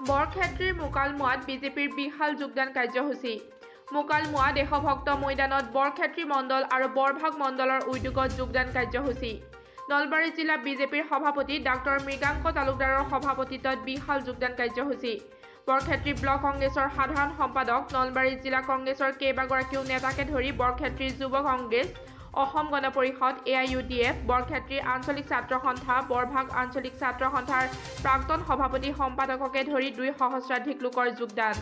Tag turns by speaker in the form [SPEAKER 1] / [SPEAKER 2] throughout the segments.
[SPEAKER 1] বৰক্ষেত্ৰীৰ মুকালমুৱাত বিজেপিৰ বিশাল যোগদান কাৰ্যসূচী। মুকালমুৱা দেশভক্ত ময়দানত বৰক্ষেত্ৰী মণ্ডল আৰু বৰভাগ মণ্ডলৰ উদ্যোগত যোগদান কাৰ্যসূচী। নলবাৰী জিলা বিজেপিৰ সভাপতি ডাক্তৰ মৃগাংক তালুকদাৰৰ সভাপতিত্বত বিশাল যোগদান কাৰ্যসূচী। বৰক্ষেত্ৰী ব্লক কংগ্ৰেছৰ সাধাৰণ সম্পাদক, নলবাৰী জিলা কংগ্ৰেছৰ কেইবাগৰাকীও নেতাকে ধৰি বৰক্ষেত্ৰী যুৱ কংগ্ৰেছ, অসম গণ পৰিষদ, এআইইউডিএফ, বৰক্ষেত্ৰী আঞ্চলিক ছাত্ৰ সন্থা, বৰভাগ আঞ্চলিক ছাত্ৰ সন্থাৰ প্ৰাক্তন সভাপতি সম্পাদককে ধৰি 2 সহস্ৰাধিক লোকৰ যোগদান।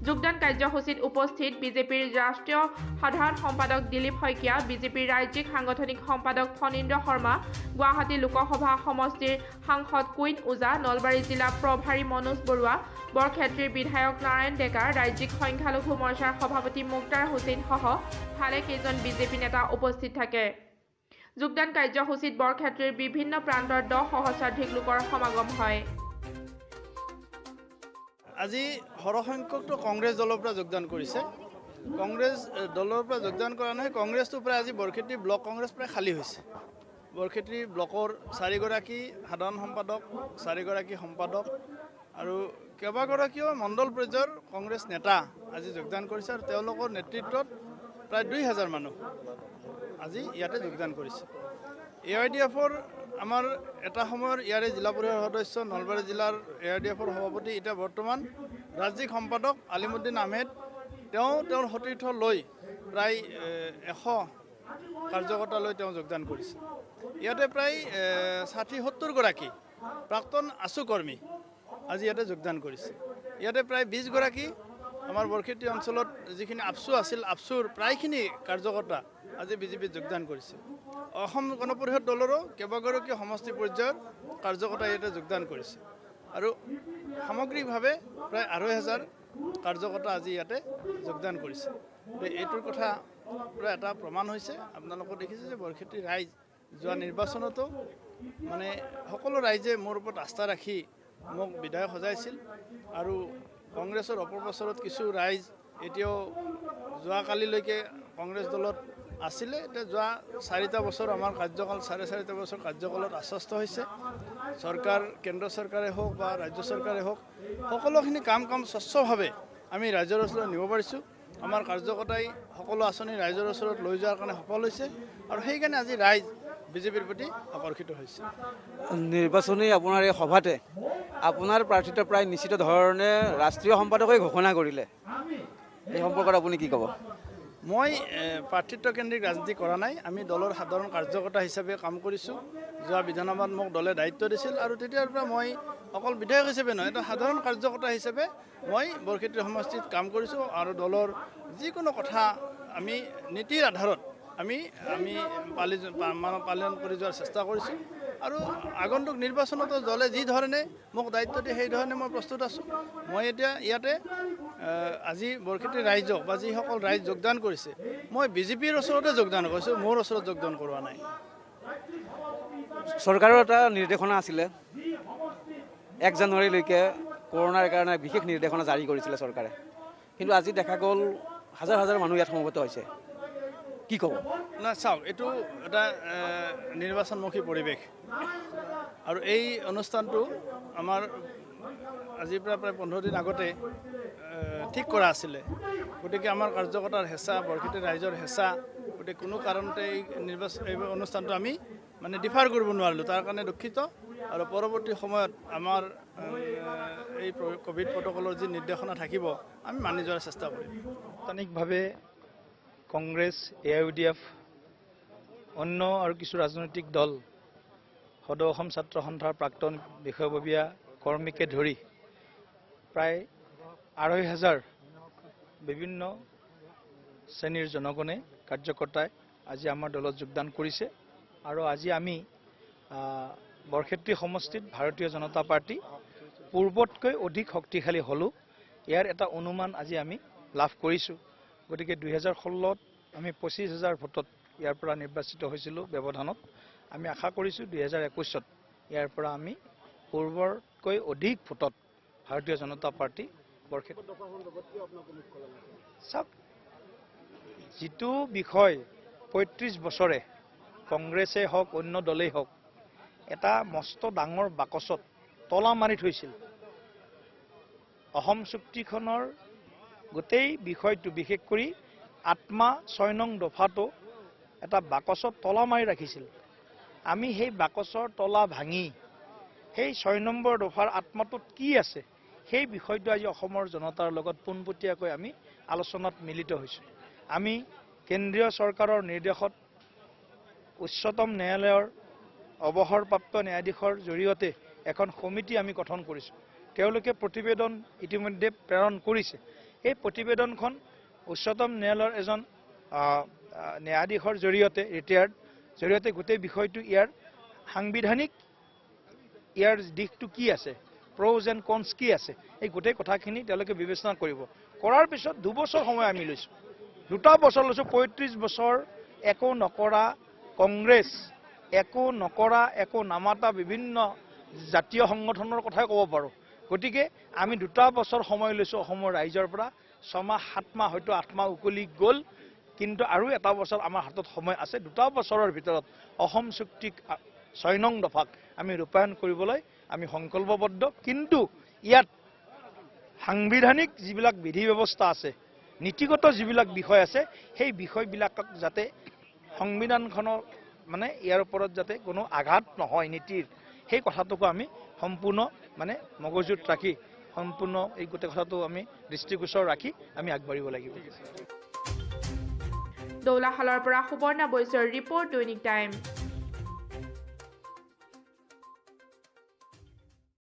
[SPEAKER 1] যোগদান কাৰ্যসূচীত উপস্থিত বিজেপিৰ ৰাষ্ট্ৰীয় সাধাৰণ সম্পাদক দিলীপ শইকীয়া, বিজেপিৰ ৰাজ্যিক সাংগঠনিক সম্পাদক ফণীন্দ্ৰ শৰ্মা, গুৱাহাটী লোকসভা সমষ্টিৰ সাংসদ কুইন ওজা, নলবাৰী জিলা প্ৰভাৰী মনোজ বৰুৱা, বৰক্ষেত্ৰীৰ বিধায়ক নাৰায়ণ ডেকা, ৰাজ্যিক সংখ্যালঘু মৰ্চাৰ সভাপতি মুক্তাৰ হুছেইনসহ ভালেকেইজন বিজেপি নেতা উপস্থিত থাকে। যোগদান কাৰ্যসূচীত বৰক্ষেত্ৰীৰ বিভিন্ন প্ৰান্তৰ 10 সহস্ৰাধিক লোকৰ সমাগম হয়।
[SPEAKER 2] আজি সৰহসংখ্যকটো কংগ্ৰেছ দলৰ পৰা যোগদান কৰিছে। কংগ্ৰেছ দলৰ পৰা যোগদান কৰা নহয়, কংগ্ৰেছটো প্ৰায় আজি বৰক্ষেত্ৰী ব্লক কংগ্ৰেছ প্ৰায় খালী হৈছে। বৰক্ষেত্ৰী ব্লকৰ 4গৰাকী সাধাৰণ সম্পাদক, 4গৰাকী সম্পাদক আৰু কেইবাগৰাকীও মণ্ডল পৰ্যায়ৰ কংগ্ৰেছ নেতা আজি যোগদান কৰিছে আৰু তেওঁলোকৰ নেতৃত্বত প্ৰায় 2000 মানুহ আজি ইয়াতে যোগদান কৰিছে। এ I D এফৰ আমাৰ এটা সময়ৰ ইয়াৰে জিলা পৰিষদৰ সদস্য, নলবাৰী জিলাৰ এ I D এফৰ সভাপতি, এতিয়া বৰ্তমান ৰাজ্যিক সম্পাদক আলিমুদ্দিন আহমেদ, তেওঁ তেওঁৰ সতীৰ্থ লৈ প্ৰায় 100 কাৰ্যকৰ্তা লৈ তেওঁ যোগদান কৰিছে। ইয়াতে প্ৰায় 60-70গৰাকী প্ৰাক্তন আছুকৰ্মী আজি ইয়াতে যোগদান কৰিছে। ইয়াতে প্ৰায় 20গৰাকী আমাৰ বৰক্ষেত্ৰী অঞ্চলত যিখিনি আবছু আছিল, আবছুৰ প্ৰায়খিনি কাৰ্যকৰ্তা আজি বিজেপিত যোগদান কৰিছে। অসম গণ পৰিষদ দলৰো কেইবাগৰাকী সমষ্টি পৰ্যায়ৰ কাৰ্যকৰ্তা ইয়াতে যোগদান কৰিছে আৰু সামগ্ৰিকভাৱে প্ৰায় 2500 কাৰ্যকৰ্তা আজি ইয়াতে যোগদান কৰিছে। এইটোৰ কথা প্ৰায় এটা প্ৰমাণ হৈছে। আপোনালোকে দেখিছে যে বৰক্ষেত্ৰী ৰাইজ যোৱা নিৰ্বাচনতো মানে সকলো ৰাইজে মোৰ ওপৰত আস্থা ৰাখি মোক বিধায়ক সজাইছিল আৰু কংগ্ৰেছৰ অপপ্ৰচাৰত কিছু ৰাইজ এতিয়াও যোৱাকালিলৈকে কংগ্ৰেছ দলত আছিলে। এতিয়া যোৱা 4টা বছৰ আমাৰ কাৰ্যকাল, 4.5 বছৰ কাৰ্যকালত আশ্বস্ত হৈছে। চৰকাৰ, কেন্দ্ৰ চৰকাৰে হওক বা ৰাজ্য চৰকাৰে হওক, সকলোখিনি কাম স্বচ্ছভাৱে আমি ৰাইজৰ ওচৰলৈ নিব পাৰিছোঁ। আমাৰ কাৰ্যকৰ্তাই সকলো আঁচনি ৰাইজৰ ওচৰত লৈ যোৱাৰ কাৰণে সফল হৈছে আৰু সেইকাৰণে আজি ৰাইজ বিজেপিৰ প্ৰতি আকৰ্ষিত হৈছে।
[SPEAKER 3] নিৰ্বাচনী আপোনাৰ এই সভাতে আপোনাৰ প্ৰাৰ্থিত্ব প্ৰায় নিশ্চিত ধৰণে ৰাষ্ট্ৰীয় সম্পাদকে ঘোষণা কৰিলে, এই সম্পৰ্কত আপুনি কি ক'ব?
[SPEAKER 2] মই প্ৰাৰ্থিত্ব কেন্দ্ৰিক ৰাজনীতি কৰা নাই। আমি দলৰ সাধাৰণ কাৰ্যকৰ্তা হিচাপে কাম কৰিছোঁ। যোৱা বিধানসভাত মোক দলে দায়িত্ব দিছিল আৰু তেতিয়াৰ পৰা মই অকল বিধায়ক হিচাপে নহয়, এটা সাধাৰণ কাৰ্যকৰ্তা হিচাপে মই বৰক্ষেত্ৰী সমষ্টিত কাম কৰিছোঁ আৰু দলৰ যিকোনো কথা আমি নীতিৰ আধাৰত আমি আমি পালন কৰি যোৱাৰ চেষ্টা কৰিছোঁ আৰু আগন্তুক নিৰ্বাচনতো দলে যি ধৰণে মোক দায়িত্ব দিয়ে সেই ধৰণে মই প্ৰস্তুত আছোঁ। মই এতিয়া ইয়াতে আজি বৰক্ষেত্ৰী ৰাইজক বা যিসকল ৰাইজ যোগদান কৰিছে, মই বিজেপিৰ ওচৰতে যোগদান কৰিছোঁ, মোৰ ওচৰত যোগদান কৰোৱা নাই।
[SPEAKER 3] চৰকাৰৰ এটা নিৰ্দেশনা আছিলে, 1 জানুৱাৰীলৈকে কৰোণাৰ কাৰণে বিশেষ নিৰ্দেশনা জাৰি কৰিছিলে চৰকাৰে, কিন্তু আজি দেখা গ'ল হাজাৰ হাজাৰ মানুহ ইয়াত সমবেত হৈছে, কি ক'ব?
[SPEAKER 2] না চাওক, এইটো এটা নিৰ্বাচনমুখী পৰিৱেশ আৰু এই অনুষ্ঠানটো আমাৰ আজিৰ পৰা প্ৰায় 15 দিন আগতে ঠিক কৰা আছিলে। গতিকে আমাৰ কাৰ্যকৰ্তাৰ হেঁচা, বৰক্ষেত্ৰী ৰাইজৰ হেঁচা, গতিকে কোনো কাৰণতে এই নিৰ্বাচন এই অনুষ্ঠানটো আমি মানে ডিফাৰ কৰিব নোৱাৰিলোঁ, তাৰ কাৰণে দুখিত। আৰু পৰৱৰ্তী সময়ত আমাৰ এই ক'ভিড প্ৰট'কলৰ যি নিৰ্দেশনা থাকিব আমি মানি যোৱাৰ চেষ্টা কৰিম।
[SPEAKER 4] আনুষ্ঠানিকভাৱে Congress, A I U D F, অন্য আৰু কিছু ৰাজনৈতিক দল, সদৌ অসম ছাত্ৰ সন্থাৰ প্ৰাক্তন বিষয়ববীয়া কৰ্মীকে ধৰি প্ৰায় 2500 বিভিন্ন শ্ৰেণীৰ জনগণে, কাৰ্যকৰ্তাই আজি আমাৰ দলত যোগদান কৰিছে। আৰু আজি আমি বৰক্ষেত্ৰী সমষ্টিত ভাৰতীয় জনতা পাৰ্টী পূৰ্বতকৈ অধিক শক্তিশালী হ'লোঁ, ইয়াৰ এটা অনুমান আজি আমি লাভ কৰিছোঁ। গতিকে 2016ত আমি 25,000 ভোটত ইয়াৰ পৰা নিৰ্বাচিত হৈছিলোঁ ব্যৱধানত। আমি আশা কৰিছোঁ 2021ত ইয়াৰ পৰা আমি পূৰ্বতকৈ অধিক ভোটত ভাৰতীয় জনতা পাৰ্টী বৰক্ষেত্ৰী। চাওক, যিটো বিষয় 35 বছৰে কংগ্ৰেছেই হওক অন্য দলেই হওক এটা মস্ত ডাঙৰ বাকচত তলা মাৰি থৈছিল, অসম চুক্তিখনৰ গোটেই বিষয়টো, বিশেষ কৰি আত্মা 6 নং দফাটো এটা বাকচত তলা মাৰি ৰাখিছিল। আমি সেই বাকচৰ তলা ভাঙি সেই 6 নম্বৰ দফাৰ আত্মাটোত কি আছে সেই বিষয়টো আজি অসমৰ জনতাৰ লগত পোনপটীয়াকৈ আমি আলোচনাত মিলিত হৈছোঁ। আমি কেন্দ্ৰীয় চৰকাৰৰ নিৰ্দেশত উচ্চতম ন্যায়ালয়ৰ অৱসৰপ্ৰাপ্ত ন্যায়াধীশৰ জৰিয়তে এখন সমিতি আমি গঠন কৰিছোঁ। তেওঁলোকে প্ৰতিবেদন ইতিমধ্যে প্ৰেৰণ কৰিছে। এই প্ৰতিবেদনখন উচ্চতম ন্যায়ালয়ৰ এজন ন্যায়াধীশৰ জৰিয়তে, ৰিটায়াৰ্ড জৰিয়তে গোটেই বিষয়টো ইয়াৰ সাংবিধানিক ইয়াৰ দিশটো কি আছে, প্ৰ'জ এণ্ড কনছ কি আছে, এই গোটেই কথাখিনি তেওঁলোকে বিবেচনা কৰিব। কৰাৰ পিছত 2 বছৰ সময় আমি লৈছোঁ, 2টা বছৰ লৈছোঁ। 35 বছৰ একো নকৰা কংগ্ৰেছ, একো নকৰা, একো নামাতা বিভিন্ন জাতীয় সংগঠনৰ কথাই ক'ব পাৰোঁ। গতিকে আমি 2টা বছৰ সময় লৈছোঁ অসমৰ ৰাইজৰ পৰা। 6 মাহ, 7 মাহ, হয়তো 8 মাহ উকলি গ'ল, কিন্তু আৰু 1টা বছৰ আমাৰ হাতত সময় আছে। 2টা বছৰৰ ভিতৰত অসম চুক্তিক 6 নং দফাক আমি ৰূপায়ণ কৰিবলৈ আমি সংকল্পবদ্ধ। কিন্তু ইয়াত সাংবিধানিক যিবিলাক বিধি ব্যৱস্থা আছে, নীতিগত যিবিলাক বিষয় আছে, সেই বিষয়বিলাকক যাতে সংবিধানখনৰ মানে ইয়াৰ ওপৰত যাতে কোনো আঘাত নহয় নীতিৰ, সেই কথাটোকো আমি সম্পূৰ্ণ মানে মগজুত ৰাখি সম্পূৰ্ণ এই গোটেই কথাটো আমি দৃষ্টিগোচৰ ৰাখি আমি আগবাঢ়িব লাগিব।
[SPEAKER 1] দৌলাশালৰ পৰা সুবৰ্ণা বৈশ্যৰ ৰিপৰ্ট, দৈনিক টাইম।